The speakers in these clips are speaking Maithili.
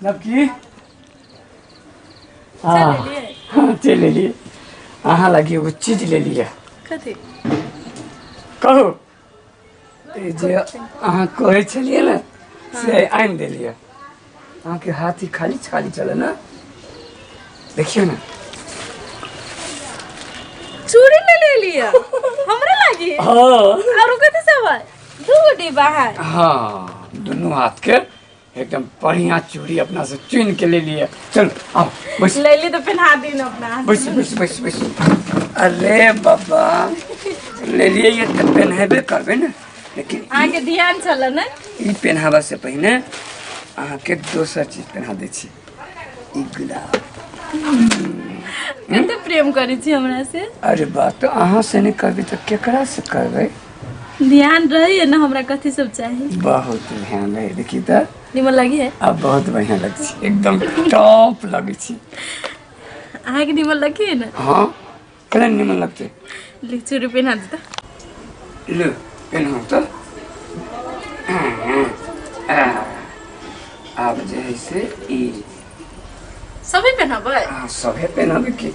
नबकी हाँ हाँ चलि एलियै अहाँ लागी एगो चीज लेलियै कथी कहू ई जे अहाँ कहै छलियै ने से आनि देलियै अहाँके हाथी खाली खाली चले ने देखियौ ने चूड़ी ले ले लिया हमरा लागी हाँ और कथी सब है दू गो डिब्बा है हाँ दुनू हाथ के एकदम बढ़िया चूड़ी अपना से चुन के ले लिए चल आओ बैस ले ली तो पहना दी ना अपना हाथ। बैस बैस बैस बैस अरे बाबा ले लिए ये तो पहनेबे करबे ने लेकिन अहाँके ध्यान छल ने ई पहनावा से पहिने अहाँके दोसर चीज पहना दै छी ई गुलाब कते प्रेम करै छी हमरा से अरे बात तो अहाँ से नहीं करबै तऽ केकरा से करबै ध्यान रहैए ने हमरा कथी सब चाही बहुत ध्यान रहे देखी तऽ निमन लगी है आब बहुत बढ़िया लगै छै एकदम टॉप लगै छै अहाँके निमन लगी है ने हाँ केना निमन लगतै ले चूड़ी पहना देता ले पेन्हू तऽ आब जे है से ई सभी पहनाबै हाँ सभे पेन्हबै की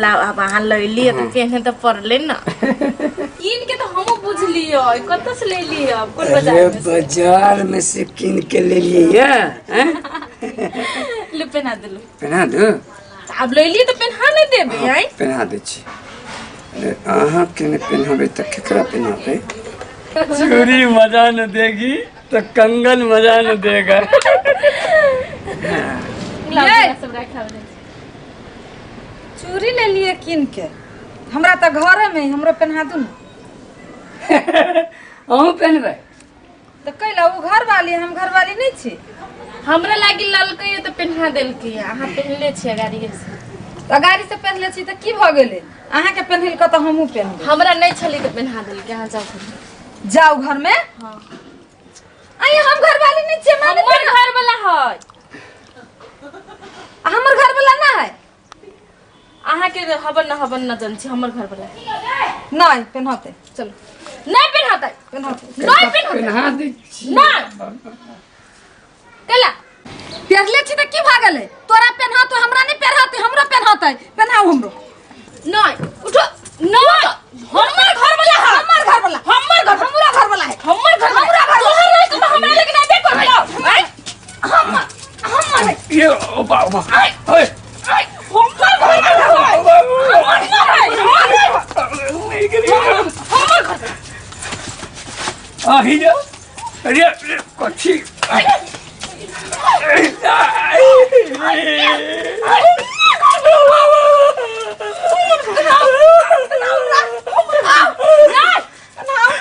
लाओ अब अहाँ लैली तऽ पहने तऽ पड़ले ने कीन के तऽ हमहूँ बुझलियै कतऽ से लेली अब कोन बाजार अरे में से? बाजार में से कीन के ले लिए ये हैं? ले पहना देलू पहना दू आब लैली तऽ पहना नहि देबै आँय पहना दै छी अरे अहाँ के नहि पहनाबै तऽ केकरा पहनाबै चूड़ी मजा न देगी तो कंगन मजा न देगा लाओ, सब राखा दे चूड़ी ले लिए कीन के हमरा तऽ घरे में हमरो पहना दू ने अहूँ पहनबै तऽ कैला ओ घर वाली हम घर वाली नहीं छी हमरा लागी ललकै तऽ पहना देलकै अहाँ पहनले छियै गाड़ी से तऽ गाड़ी से पहनले छी तऽ की भऽ गेलै अहाँके पहनल तऽ हमहूँ पहनबै हमरा नहि छलै तऽ पहना देलकै अहाँ जाउ घरमे। जाउ घर में हाँ आइ हम घर वाली नहीं छियै माने हमर घर वाला है हमर घर वाला ना है अहाँके हवन न हवन न जन छी हमर घर वाला है। नहीं पहनते चलो नहीं पहनाते पहनते नहीं पहनाते पहना दै छी नहीं कैला पहनले छी तऽ की भऽ गेलै तोरा पहनातो हमरा नहीं पहनाते हमरो पहनाते पहनाउ हमरो नहीं उठो नहीं हमर घर वाला है हमर घर वाला हमर घर हमरो घर वाला है हमर घर हमरा घर तोहर रह के हमरा लेकिन आबे करतो आय हमर हमर है ये ओबा ओबा ओए हमर घर वाला है हमर घर है हमर घर आही जा अरे अरे, कथी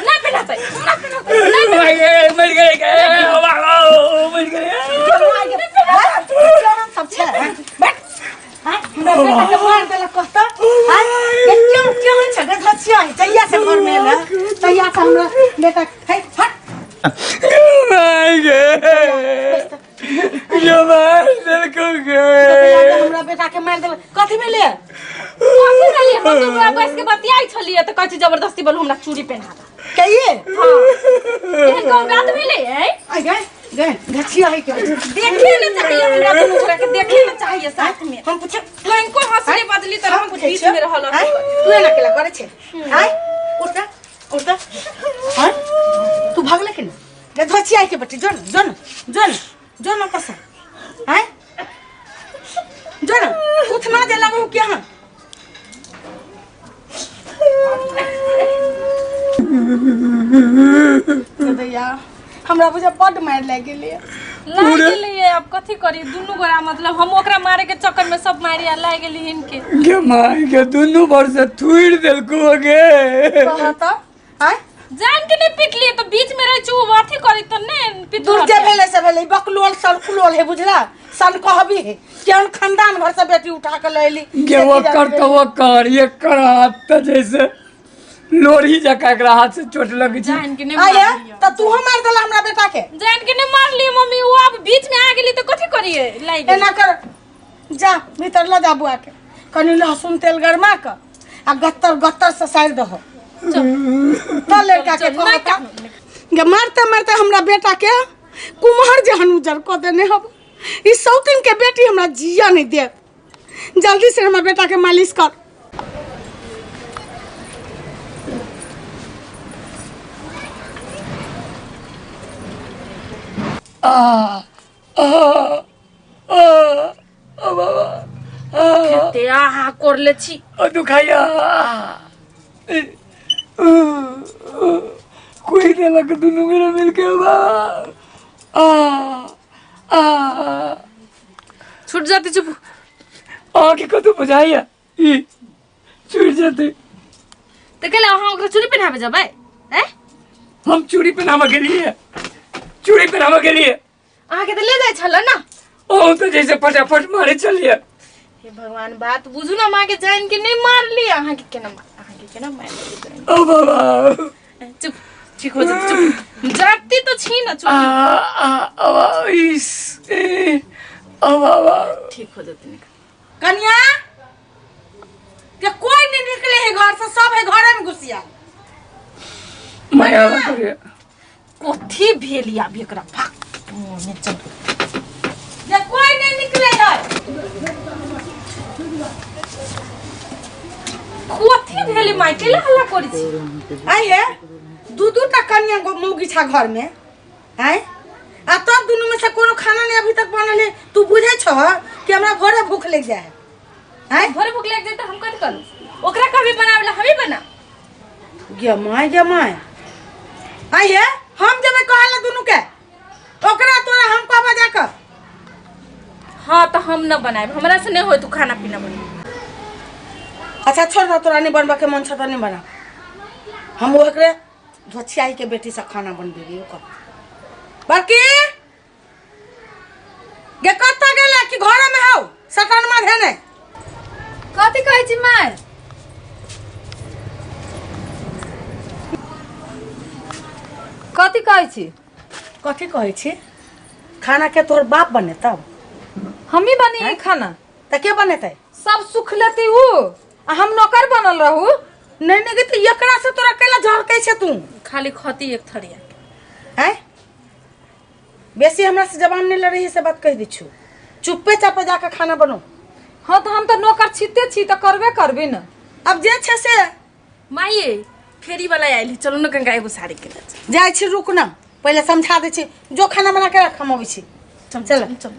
नहीं पहनाते मर गए मर गए मर गए सब छै बैठ हमरा बेटा के मार देलक कहता आय क्यों क्यों छै गे धसिया जहिया से घर में एला तहिया से हमरा बेटा हे हट मर गए ये मार देलको गए हमरा बेटा के मार देलक कथी भेलै कथी भेलै हम तो ओकरा बैस के बतियाइ छलियै तऽ कहै छै जबरदस्ती बोलू हमरा चूड़ी पहना दे कहिए हाँ एहन कोन बात भेलै ऐ आय गए गए धसिया है के देखे ने चाहिए हमरा दुनू गोरा के देखे ने चाहिए साथ में हम पूछे कनिको हंसने बदली तर हम पूछै बीच छियौ? में रहल आँय? तू एना केला करै छै आय उठ त उठ त आय तू भागले के ने धसिया के बेटी जो न जो न जो न जो न कस आय जो न उठना जे लगू के हम दैया हमरा बुझे बड्ड मारि लागि गेलै लागि गेलै अब कथी करी दुनू गोरा मतलब हम ओकरा मारे के चक्कर में सब मारी आ लागि गेली हिनके गे माय के दुनू भर से थुइर देलको गे कह तऽ आँय जान के नहीं पिटलिए तो बीच में रह चू अथी करी तो नहीं पिट दूर जे भेलै से भेलै बकलोल सनकुलोल है बुझला सन कहबी है केहन खानदान घर से बेटी उठा के लैली गे ओकर तऽ ओकर एकर हाथ तऽ जैसे लोढ़ी जकाँ एकरा हाथ से चोट लगै छै जान के नहीं आये मारलिए तऽ तू मारि देला हमरा बेटा के जान के नहीं मारलिए मम्मी वो अब बीच में आ गेली तो कथी करिए लाग एना कर जा भीतर ल जा बुआ के कनि लहसुन तेल गरमा के आ गत्तर गत्तर से सारि दहो चल लड़का के चल, नहीं कहता गे मारते मारते हमरा बेटा के कुम्हर जहन उजर कऽ देने हब। ई सौतिन के बेटी हमरा जिया नहीं देत। जल्दी से हमरा बेटा के मालिश कर। आ आ आ आ बाबा आ। कते आहा करले छी। आ दुखाइया। कोई देलक दुनू मेरा मिलके बाबा। आ आ छूट जाते चुप। अहाँके कतौ बुझाइया ई छूट जेतै? तऽ केला अहाँ ओकरा चूड़ी पहिनाबे जेबै? हैं, हम चूड़ी पहनाबऽ गेलियै, चूड़ी पहनाबऽ गेलियै। अहाँके तऽ ले जाइ छल ने। अहूँ तऽ जैसे फटाफट मारे चलियै। हे भगवान, बात बुझू ने, हम अहाँके जानि के नहि मारली। अहाँके केना अहाँके केना मारि लेली? ओ बाबा। चुप, ठीक हो जेतै, चुप। जाति तऽ छी ने, चुप। आ आ आ इस ए ओ बाबा। ठीक हो जेतै ने। कनिया के कोई नहीं निकले है घर से, सब है घरे में घुसिया। माया करे। कथी भेल आब एकरा? भाग मुँह में चल। जे कोई नहीं निकले है। कथी भेल माय, केला हल्ला करै छी? आई हे, दू दू टा कनिया मौगी छा घर में आय, आ तब दुनू में से कोनो खाना नहीं अभी तक बनल है। तू बुझे छह कि हमरा भोरे भूख लग जाए है? आय। भोरे भूख लागि जाए तऽ हम कथी करू? ओकरा कभी बनावे ला हमी बना। गे my, गे my. आई हे, हम जेबै कहला दुनू के, ओकरा तोरा हम कहबा जाकर। हाँ, तऽ हम न बनाएब, हमरा से नहीं होय तू खाना पीना बना। अच्छा छोड़ दे, तोरा नहीं बनबा के मन छ तऽ नहीं बना। हम ओकरे धोछियाई के बेटी से खाना बनबेबी ओकर। बड़की गे, कतऽ गेले? कि घरे में हौ सटनमा धेने? कथी कहै छी माय? कथी कहै छी? कथी कहै छी? खाना के तोहर बाप बनेतौ? हमही बनी खाना? तऽ के बनेतै? सब सुख लेती उ आ हम नौकर बनल रहू? नहीं नहीं गे, तऽ एकरा से तोरा कैला झड़कै छै तू? खाली खती एक थरिया। हैं, बेसी हमरा से जबान नहीं लड़े से बात कह दै छु। चुप्पे चापे जाके खाना बनो। हाँ, तऽ हम तऽ नौकर छिते छी तऽ करबे करबी ने। अब जे छै से। माये, फेरी वाला आयल है, चलू ने गंगा, एगो साड़ी के चल। जाइ छी, रुक ना, पहिले समझा दै छी। जो खाना बना के रख, हम अबै छी। चल। चल। चल।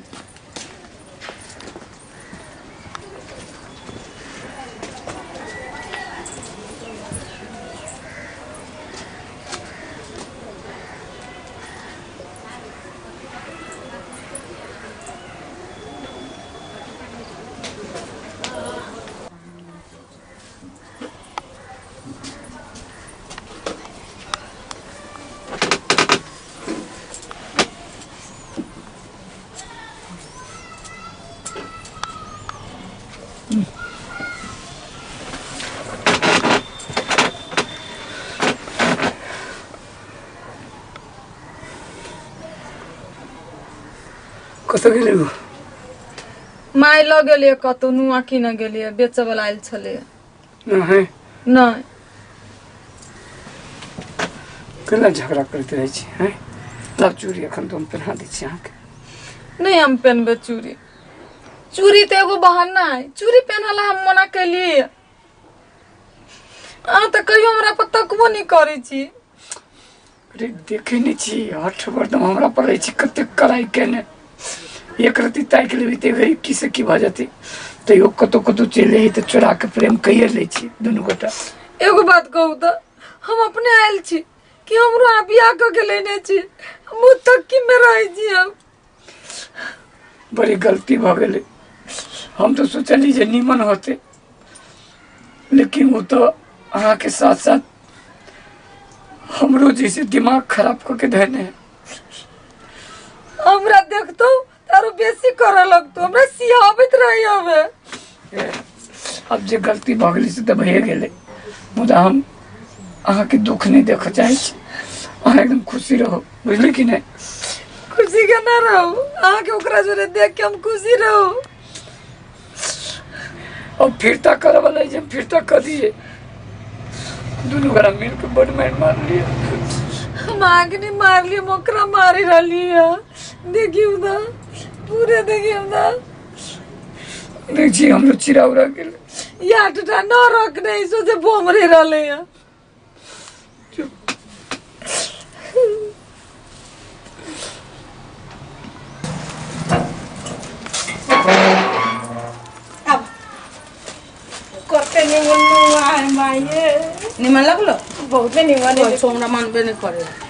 कतऽ गेलै ओ? माय लऽ गेलियै कतहु नुआ कीनऽ गेलियै, बेचऽ वाला आयल छलै। नहि? नहि। केना झगड़ा करैत रहै छी? हैं, लाउ चूड़ी, एखन तऽ हम पहिना दै छी अहाँके। नहि हम पेनबै चूड़ी। चूड़ी तऽ एगो बहाना है। चूड़ी पेनहला हम मना केलियै? अहाँ तऽ कहियो हमरा पर तकबो नहि करै छी। अरे, देखै नहि छी, हठ बरदम हमरा पर रहै छी कतेक कड़ाइ केने। एक रत्ती ताकि लेबै तऽ गई की से की भऽ जेतै। तैयो कतौ कतौ चलि जाइ तऽ चोरा के प्रेम कैये लै छी दुनू गोटा। एगो बात कहू तऽ, हम अपने आयल छी कि हमरो अहाँ बियाह कऽ के लेने छी? मुँह तक्की में रहै छी हम। बड़ी गलती भऽ गेलै। हम तऽ सोचली जे नीमन होतै, लेकिन ओ तऽ अहाँके साथ साथ हमरो जैसे दिमाग खराब कऽ के धयने है। हमरा देखतो तारो बेसी करऽ लगतो, हमरा सियाबैत रही हमे। अब जे गलती भऽ गेलै से तऽ भइए गेलै, मुदा हम अहाँके दुःख नहि देखऽ चाहै छी। अहाँ एकदम खुशी रहू, बुझली कि नहि? खुशी केना रहू? अहाँके ओकरा जोरे देख के हम खुशी रहू? अब फिरता करऽ वाला जे हम फिरता कऽ दिए। दुनू गोरा मिल के बड मारि मारलियै। हम आग नहीं मारली, हम ओकरा मारी रहली है। देखियो ना पूरे, देखियो ना देखी हमरो चिरा उरा गेल। या टटा न रख नहीं सोचे बोमरे रहले है। अब कते निमन नुआ माये। निमन लगलो? बहुते निमन है। तो हमरा मानबे नहीं करे।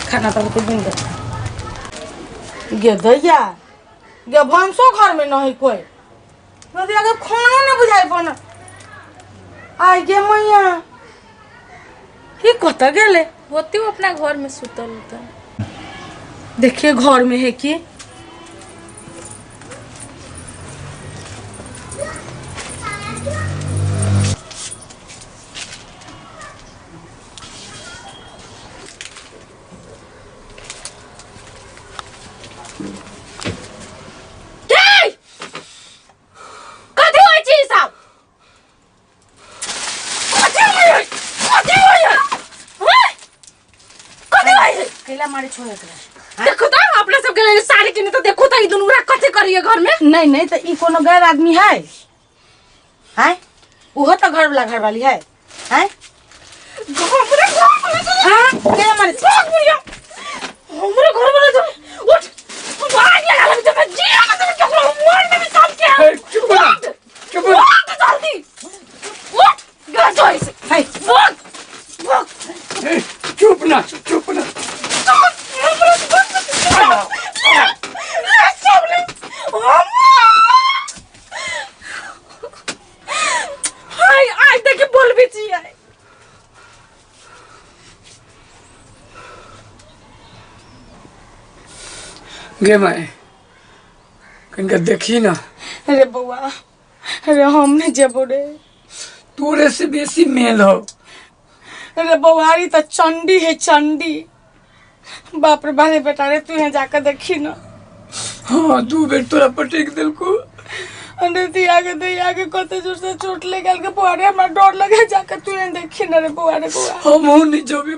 खाना तो कुछ दिन दे गे दैया गे भनसो घर में नहीं कोई नदिया के खानो नहीं बुझाई पन आई गे मैया की कत गेले होती वो अपना घर में सुतल होता। देखिए घर में है कि देखो तो अपना सब के साड़ी किने तो देखो तो ई दुनू कथि करिए घर में। नहीं नहीं तो ई कोनो गैर आदमी है हैं, उहो तो घर वाला घर वाली है हैं। हमरे घर वाला हां के मारे बुढ़िया हमरे घर वाला जो उठ आग लगा ले तो जी ना तो केकरो मार देबे सब के। चुप हो चुप हो जल्दी उठ घर जो ऐसे है भाग भाग। चुप ना चुप ना हाय आज देखे बोलबे छी आइ गे माय कनका देखी ना। अरे बउआ अरे हम नहीं जेबो रे, तोरे से बेसी मेल हो। अरे बउआरी तो चंडी है चंडी। बाप रे बारे बेटा रे तू यहाँ जाकर देखी ना। हाँ दू बेर तोरा पटक देलको। अरे दिया के दिया के कते जोर से चोट ले गेल के बउआ रे, हमरा डर लगे जाकर तू यहाँ देखी ना रे बउआ रे। बउआ हम हो नहीं जबे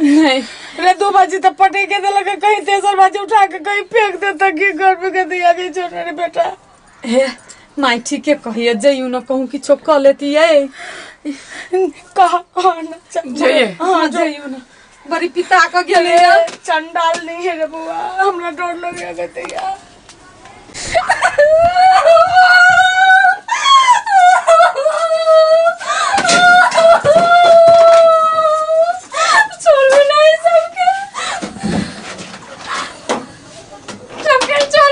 नहीं रे, दो बाजी तो पटक के देलक कहीं तेसर बाजी उठा के कहीं फेंक देता कि घर में के दिया के छोड़ रे बेटा। हे माई ठीक है कहिए जइयो ना कहूँ कि चोक लेती है कहा कहा ना जाइए। हाँ जइयो ना बड़ी पिता का गेले चंडाल नहीं है रे बुआ, हमरा डर लगे गतैया। छोड़ नहीं सबके सबके छोड़।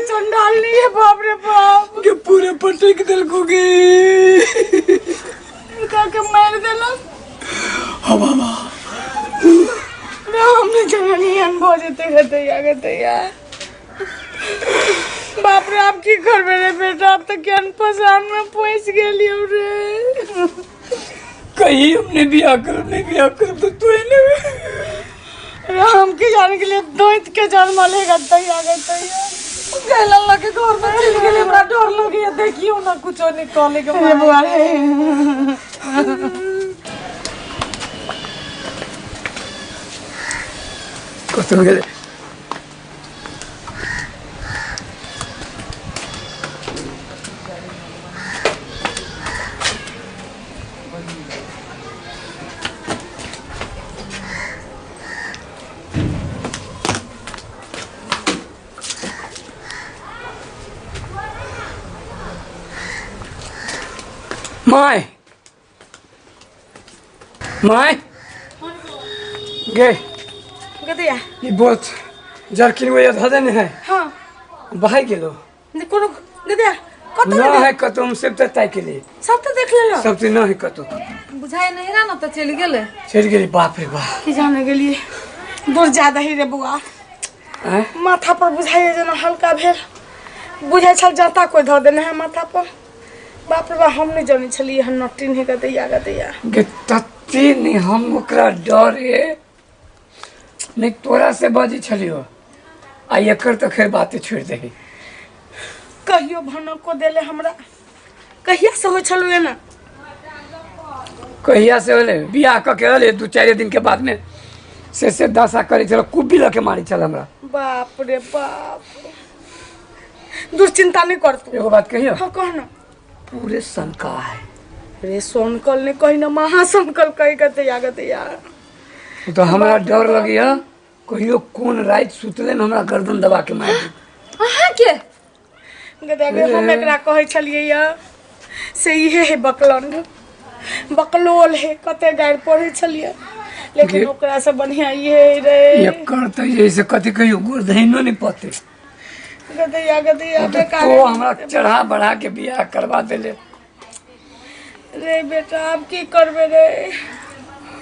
चंडाल नहीं है बाप रे बाप के पूरे पटक देलको गे का के मार देलक। हा बाबा रे हमने जननी अनुभव जेते गतैया गतैया। बाप रे आप की करबे रे बेटा, आप तो ज्ञान पहचान में पहुंच गेलियो रे। कहीं हमने बियाह कर नहीं बियाह कर तो तू ही नहीं हम के जाने के लिए दोइत के जन्म लेगा तैया गतैया। गैला के घर में चल गेले हमरा डर लगे देखियो ना कुछो निकले के रे बुआ रे। कतन गेले My my गे गदैया ई बहुत जर्किन वो धऽ देने है। हाँ। बहाइ गेलो। जे कोनो गदैया कतौ ना है कतौ, हम सब तऽ ताकि लिए। सब तऽ देख लेलो। सब तऽ ना है कतौ। बुझाइ नहीं रहा ना तऽ चलि गेलै। चलि गेली, बाप रे बाप। की जाने गेलिए दूर ज्यादा ही रे बौआ। आँय? माथा पर बुझाइए जेना हल्का भेल, बुझाइ छल जाता कोइ धऽ देने है माथा पर। बाप रे बाप, हम नहि जनै छलियै हन नटिन है गदैया गदैया। गे तते नहि हम ओकरा डरे नहि तोरा से बजै छलियो, आ एकर तऽ खैर बाते छोड़ि दही। कहियो भनको देले हमरा, कहिया से होइ छलौ एना? कहिया से होले? बियाह कऽ के एलै 2-4 दिन के बाद में से दशा करै छल, कुब्बी लऽ के मारै छल हमरा। बाप रे बाप, दूर चिंता नहीं कर तू। एगो बात कहियो? हाँ कह ना। पूरे शंका है। रे सोनकल ने कही ना, महासनकल कही गदैया गदैया। तो हमरा डर लगैया कहियो कोन राति सुतले में हमरा गर्दन दबा के मारि देत। अहाँ के गदैया गे, हम एकरा कहै छलियै या से इहे है बकलंड बकलोल है, कते गारि पढ़ै छलियै, लेकिन ओकरा से बढ़िया इहे रे। एकर तऽ जैसे कथी कहियो गोरधैनो नहि पते। गदैया गदैया बेकार तो हमरा चढ़ा बढ़ा के बियाह करवा देले। रे बेटा आब की करबे रे?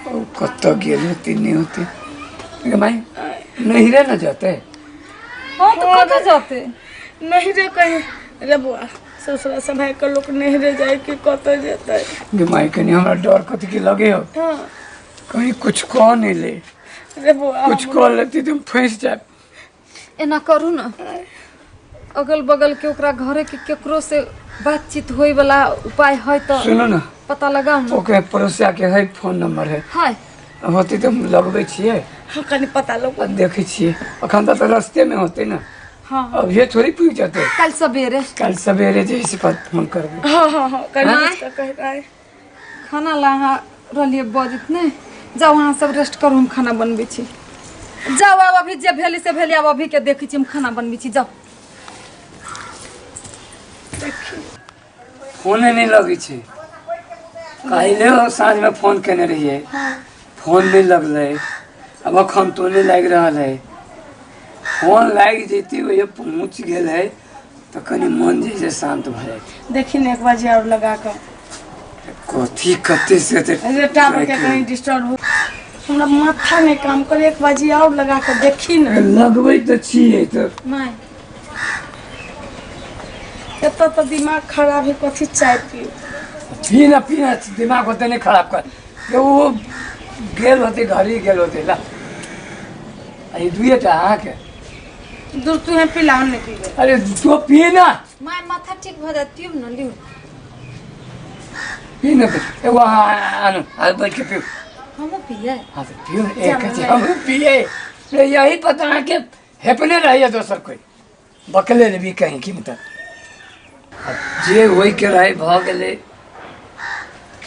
ओ कतऽ गेल होती नहीं होती। गे माई नहीं रे न जाते। हाँ तो कतऽ जाते? नहीं रे कहीं रे बुआ, ससुरा सभाई के लोग नहीं रे जाए कि कतऽ जेतै। गे माई कनी हमरा डर कथी के लगे हो। हाँ। कहीं कुछ कह नहीं ले रे बुआ, कुछ कह लेती तुम फंस जाए। एना करू ना, अगल बगल के ओकरा घरे के केकरो से बातचीत होए वाला उपाय है तो सुनो ना, पता लगाओ ना। ओके पड़ोसिया के है फोन नंबर है। है होती तो हम लगबै छियै। हाँ कनी पता लगो। देखै छियै अखन तऽ रास्ते में होते ना। हाँ। अब ये थोड़ी पूछ जाते। कल सवेरे। कल सवेरे जैसे फोन करबे। हाँ हाँ हाँ कनी तो कह रहा है। खाना ला अहाँ रहलियै बजैत ने, जाउ अहाँ सब रेस्ट करू, हम खाना बनबै छी। जाउ आब अभी जे भेली से भेली, आब अभी के देखै छी हम खाना बनबै छी, जाउ। फोने नहीं लगै छै। काल्हि साँझ में फोन केने रहियै, फोन नहीं लगलै। अब अखन तो नहीं लागि रहल है। फोन लागि जैती वही पहुँच गेल है तो कनी मन जे छै शांत भऽ जाइत। देखी ने एक बार और लगा कऽ कथी कते से अरे टावर के कहीं डिस्टर्ब हो, हमरा माथा नहीं काम करे। एक बाजी और लगा कऽ देखी ने। लगबै तऽ छियै तऽ नहीं एतऽ तऽ दिमाग खराब है, कथी चाय पी पीना पीना दिमाग होते नहीं खराब कर। वो गेल होते घर ही गेल होते ला। ये दुए टा अहाँके दूर तू है पिला, हम नहीं पीबे। अरे तो पी ना my, माथा ठीक भऽ जायत, पीब ना, लिउ पी ना। एगो अहाँ आनू आ बैठ के पीऊ। हमहूँ पियै। हाँ तो पीऊ ना, एक हमहूँ पियै। यही पता अहाँके हेपने रहैया दोसर कोई बकले लेबी कहीं की मतलब जे होई के रहे भऽ गेलै।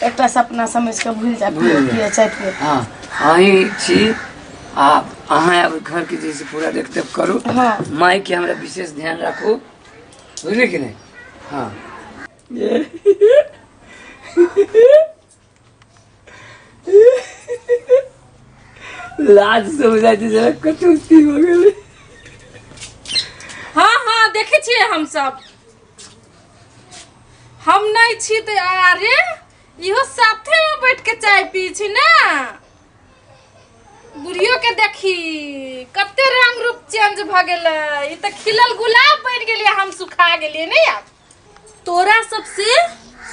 एकटा सपना समझ के भूल जा, पिए चाय पिए। हाँ अहीं छी आ अहाँ आब घर के जैसे पूरा देखते करू। हाँ। माई के हमरा विशेष ध्यान राखू, बुझलियै कि नहीं? हाँ। लाज से बुझाइ छै जेना कटौती भऽ गेलै। हाँ हाँ देखै छियै हम सब, हम नहीं छी तऽ अरे इहो साथे में बैठ के चाय पी छी ना। बुढ़ियो के देखी कते रंग रूप चेंज भ गेलै, ई तऽ खिलल गुलाब बनि गेलियै, हम सुखा गेलियै नहीं। आब तोरा सबसे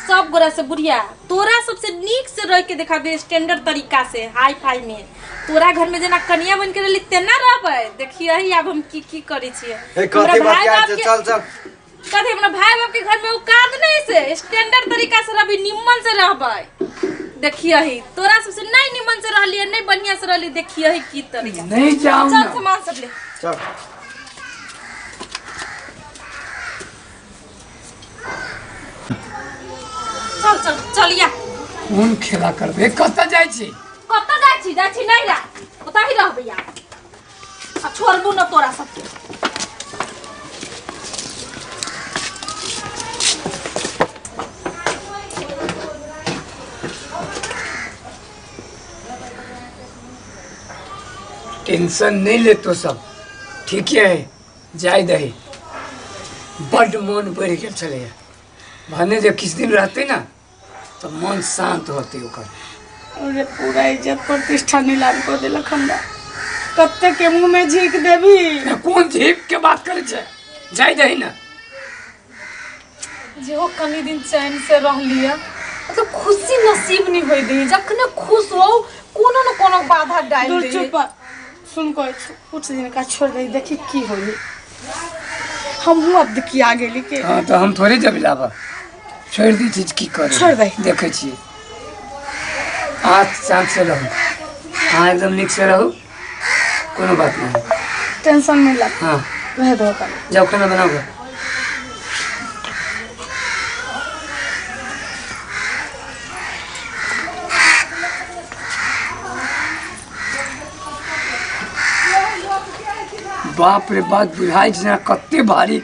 सब गोरा से बुढ़िया तोरा सबसे नीक से रह के देखाबे, स्टैंडर्ड तरीका से हाई फाई में। तोरा घर में जेना कनिया बन के रहली तेना रहबै। देखियही आब हम की की करै छियै। कथी बतिया छै? चल चल। कथी हमरा भाई बाप के घर में औकात नहीं से स्टैंडर्ड तरीका से रहबी, निम्मन से रहबै। देखियही तोरा सबसे नहीं निम्मन से रहलियै, नहीं बढ़िया से रहली, देखियही की तरीका। नहीं जाऊ चल सामान सब ले चल। चल चल चलिया। कोन खेला करबे? कतऽ जाइ छी? कतऽ जाइ छी? जाइ छी नहीं रा, ओतऽ ही रहबै आ छोड़बू न तोरा सबके। टेंशन नहीं ले तो सब ठीक है जाय दही बड्ड मोन बढ़ि गेल छलैया भने जे किछु दिन रहतै ने तऽ मन शान्त होतै ओकर अरे पूरा इज्जत प्रतिष्ठा नीलाम कऽ देलक हमरा कते के मुंह में झीक देबी ने कोन झीप के बात करै छै जाय दही ने जेहो कनी दिन चैन से रहलियै मतलब खुशी नसीब नहीं होई दी जखने खुश हो कोनो न कोनो बाधा डाल दूर दी चुप सुन कहै छी कुछ दिन का छोड़ दही देखी की होई हमहूँ अब दिकिया गेली के हाँ तऽ हम थोड़े जब लाबऽ छोड़ि दै छी की करै छोड़ि दही। देखै छियै अहाँ शान्त से रहू अहाँ एकदम नीक से रहू कोनो बात नहीं टेंशन नहीं लग हाँ रह दो कल जाओ खाना बनाओ बाप रे बाप बुझाइ छै जेना कते भारी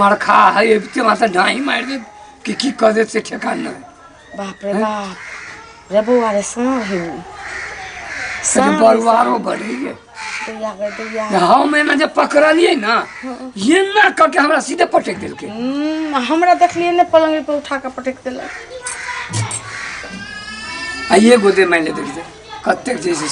मरखा है अबिते माथा ढाही मारि देत कि की कऽ देत से ठेकान नहि बाप रे बाप रे बौआ रे साँढ़ है उ। से बरुआरो बढ़ैये दैया गे दैया हम एना जे पकड़लियै ने एना कऽ के हमरा सीधे पटकि देलकै हमरा देखलियै ने पलंग पर उठा के पटक देलक आ एगो दे मारि ले देखिते कतेक जे छै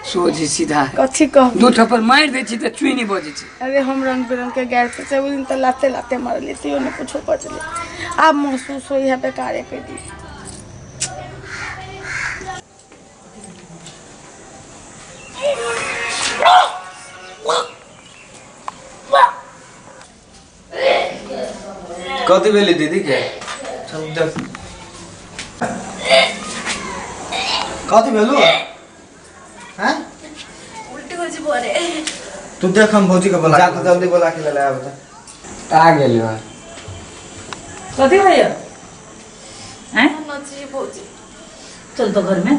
सोझ सीधा है कथी कहब दू थप्पड़ मारि दै छी तऽ चुनी बजै छै अरे हम रंग बिरंग के गैर पे से दिन तऽ लाते लाते मारलियै तैयो नहि कुछो बचलै आब महसूस होइ है बेकारे के दी कथी भेलै दीदी के चल देख कथी भेलू हैं उल्टी होइ छै बोरे तू देख हम भौजी के बोला जा तो जल्दी बोला के ले आब आ गेलियो कथी भैया हैं नची भौजी चल तो घर में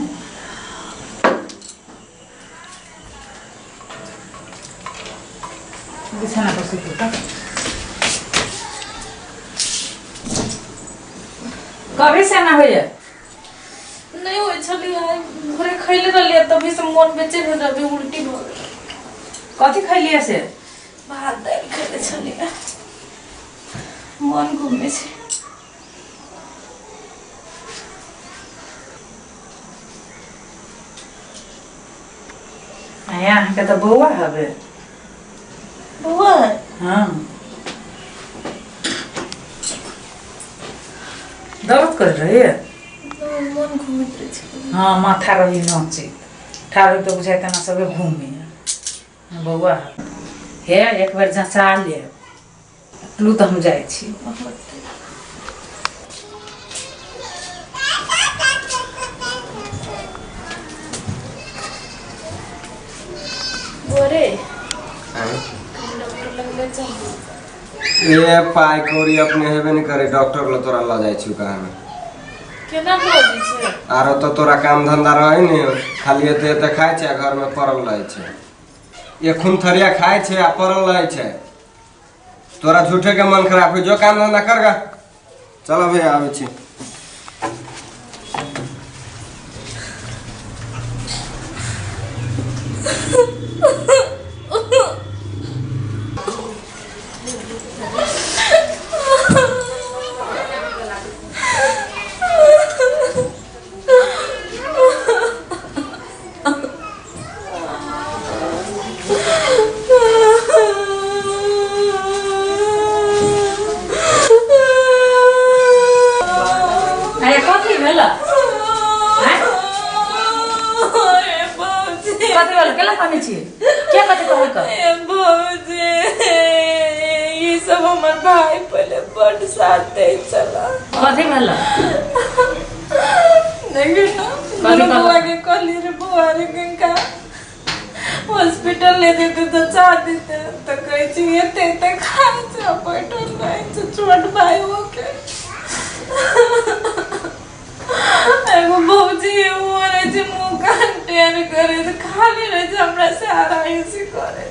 बिछाना पर सुतू तक कभी से ना होइए नहीं होइ छलै आइ भोरे खैले रहलियै तभी से मोन बेचैन भेल अभी उल्टी भऽ गेल कथी खैलिए से भात दालि खैले छलियै मोन घूमै छै आया अहाँके तऽ बौआ हवे बौआ हाँ दर्द कर रही है मोन घूमैत रहै छै हाँ माथा रही नोचित ठाढ़ तो बुझाइ तेना सबे घूमे बौआ हे एक बेर जँचा लेब लू तऽ हम जाइ छी बोरे ए पाइ कौड़ी अपने हेबे नहीं करे डॉक्टर ल तोरा ल जाइ छी कहाँ केना बजै छै आरो तो तोरा काम धंधा रहे ने खाली एते एते खाइ छै आ घर में पड़ल रहै छै एखुन थरिया खाइ छै आ पड़ल रहै छै तोरा झूठे के मन खराब हो जो काम धंधा कर गा चलो भैया आबै छी अरे कथी भेल आँय? कथी भेल केला कानै छी के कथी कहै कर भौजी ई सब हमर भाई पहले बड साथ दै छला कथी भेल देखियौ ना कथी दुनू कहलक? बौआ के कहलियै रे बौआ रे गंगा हॉस्पिटल ले जेतै तऽ चाह देतै तऽ कहै छै एते एते खाइ छै आ बैठल रहै छै छोट भाई ओके एगो भौजी ओ रहै छै मुँह कान टेढ़ करैत खाली रहै छै हमरा से आराइसी करे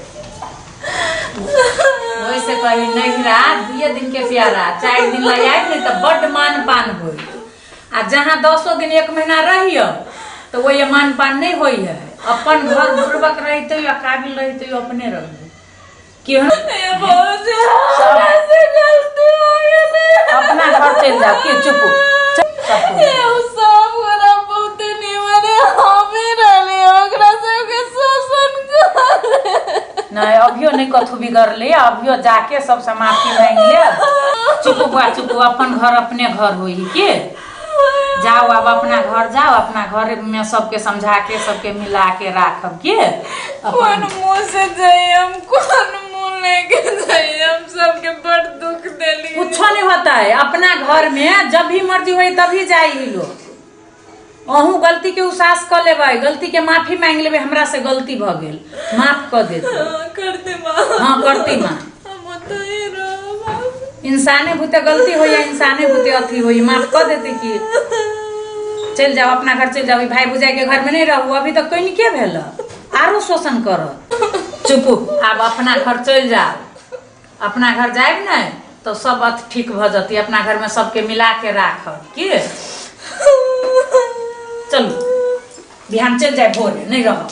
ओहिसे कही नैहरा दुए दिन के प्यारा 4 दिन लग आयब ने तऽ बड्ड मान पान होई आ जहाँ 10 दिन 1 महीना रहियो तऽ ओहि मान पान नहीं होई है अपन घर बुड़बक रहितो या काबिल रहितो अपने रहबे केहन हमरा से गलती हो गेलै। अपना घर चलि जाओ के चुप सब सब गोरा बहुत निमन हमे रहले ओकरा सबके शोषण कर। नहीं, अभियो नहीं कथू बिगड़ले, अभियो जाके सबसे माफी मांग ले। चुप बुआ चुप, अपन घर अपने घर होई के जाओ, अब अपना घर जाओ, अपना घर में सबके समझा के सबके मिला के राखब के कौन मुंह से जाई हम, कौन मुंह लेके जाई हम, सबके बड़ दुख देली। कुछो नहीं होता है, अपना घर में जब भी मर्जी होई तभी जाई ही लोग। अहूँ गलती के उसास कर लेबै, गलती के माफी मांग लेबै, हमरा से गलती भ गेल माफ कर देते। करते माँ। हाँ करती माँ। हम तो ही रहब। इंसाने भूते गलती हो या इंसाने भूते अथी होई, माफ कर देते कि चल जाओ अपना घर चल जाओ, भाई बुझाई के घर में नहीं रहू, अभी तक कोई के भेल आरो शोषण करत। चुप आब अपना घर चल जाओ, अपना घर जायब ने तो सब अथ ठीक भ जती, अपना घर में सबके मिला के राखब के। चलू बिहान चल जाए भोरे, नहीं रह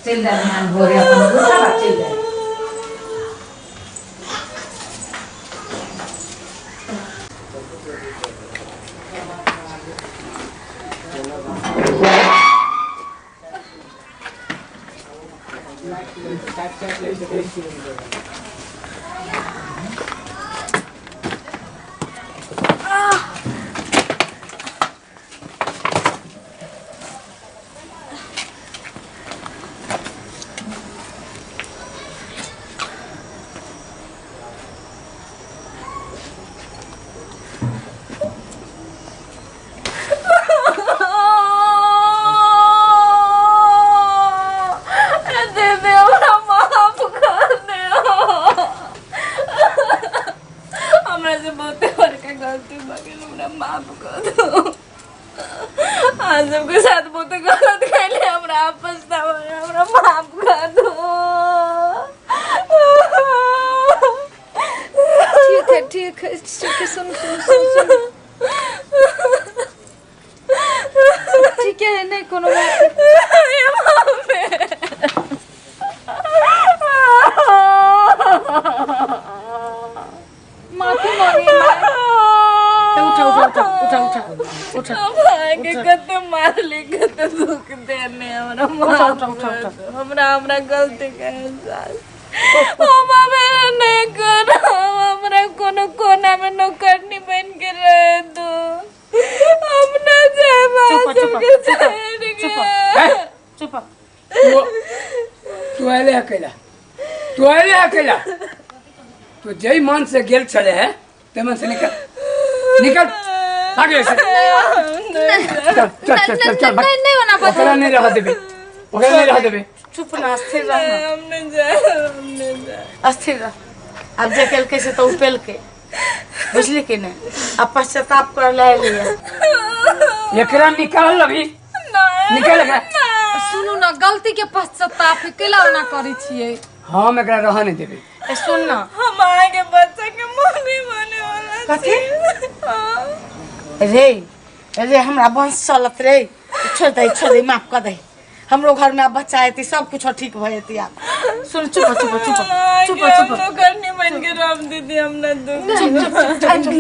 चल जाए बिहान भोरे अपन घर चल जाए। दीदी हमरा माफ कर दियो, हमरा से बहुते बड़का गलती भ गेल, हमरा माफ कर दो। अहाँ सबके साथ बहुते गलत कैले, हमरा पछतावा है, हमरा माफ कर दो। ठीक है ठीक है ठीक है, सुन सुन सुन सुन, ठीक है, नहीं कोनो बात। माफी मांगी। उठा उठा उठा उठा उठा उठा। अहाँके कते मारली, कते दुख देने, हमरा माफ कर दो, हमरा हमरा गलती के एहसास, हम हमरा नहीं करब, हमरा कोनो कोना में नौकरनी बन के रह दो, हम ना जाएब अहाँ सबके छोड़ के। चुप। तू अयले अकेला, तू अयले अकेला, तू जई मन से गेल छले है ते मन से निकल निकल आगे से, चल चल चल चल चल, नहीं नहीं ओना बजू, ओकरा नहीं रह देबे, ओकरा नहीं रह देबे। चुप ना, अस्थिर रह, हम नहीं जाएब, हम नहीं जाएब। अस्थिर रह। अब जे केलकै से तो उ पेलकै, बुझली कि नहीं, अब पश्चाताप कर ले लिया। एकरा निकाल अभी, निकाल एकरा। सुनू ना, गलती के पश्चाताप केला ओना करै छियै? हम एकरा रह नहीं देबे। ए सुन ना, हम अहाँके बच्चा के मम्मी बने वाला। कथी रे रे, हमरा वंश चलत रे, छोड़ दे छोड़ दे, माफ कर दे, हमरो घर में अब बच्चा एती सब कुछ ठीक भ जेती। आब सुन, चुप चुप चुप चुप चुप। नौकरनी बन के रहब दीदी, हम ना दुख।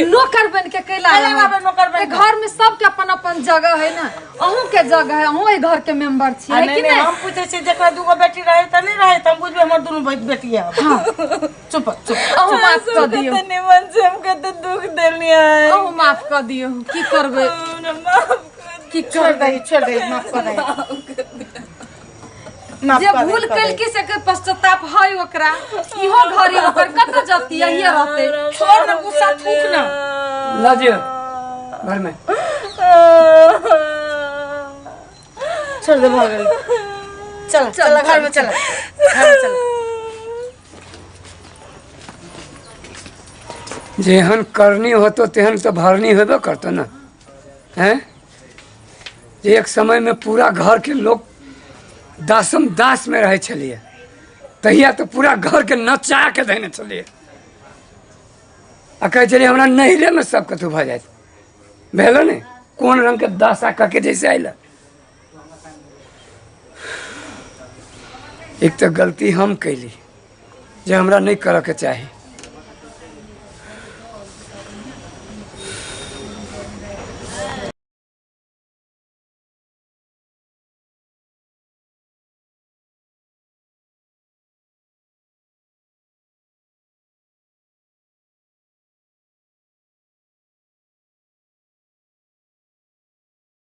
नौकर बन के कैला रहबै? नौकर बन के? घर में सबके अपन अपन जगह है ना, अहूँ के जगह है, अहूँ एहि घर के मेंबर छियै नहीं कि नहीं, नहीं? हम पूछे छियै जेकरा दूगो बेटी रहे त नहीं रहे त हम बुझबै हमर दुनू बेटी है। चुप चुप। अहूँ माफ कर दियौ। कते निमन से हम कते दुख देलियै। अहूँ माफ कर दियौ, की करबै? हमरा माफ कर। की छोड़ करबै? दही छोड़ दही, माफ कर दही, माफ जे कर दही, भूल कर दही। केलकी से के पश्चाताप है ओकरा, इहो घर है ओकर, कतऽ जती यही रहते। छोड़ ना, गुस्सा थूक ना। ला जियो घर में। छोड़ दे, भऽ गेल, चल चल घर में चल, घर में चल। जेहन करनी होतो तेहन तो भरनी होबे करतो ना, हैं? एक समय में पूरा घर के लोग दासम दास में रहे छलिए, तहिया तो पूरा घर के नचा के देने छलिए, आ कहै छलिए हमरा नैहरे में सब कथू भऽ जायत, भेलो ने? कोन रंग के दशा कऽ के जैसे आयल। एक तऽ गलती हम कैली जे हमरा नहीं करऽ के चाही।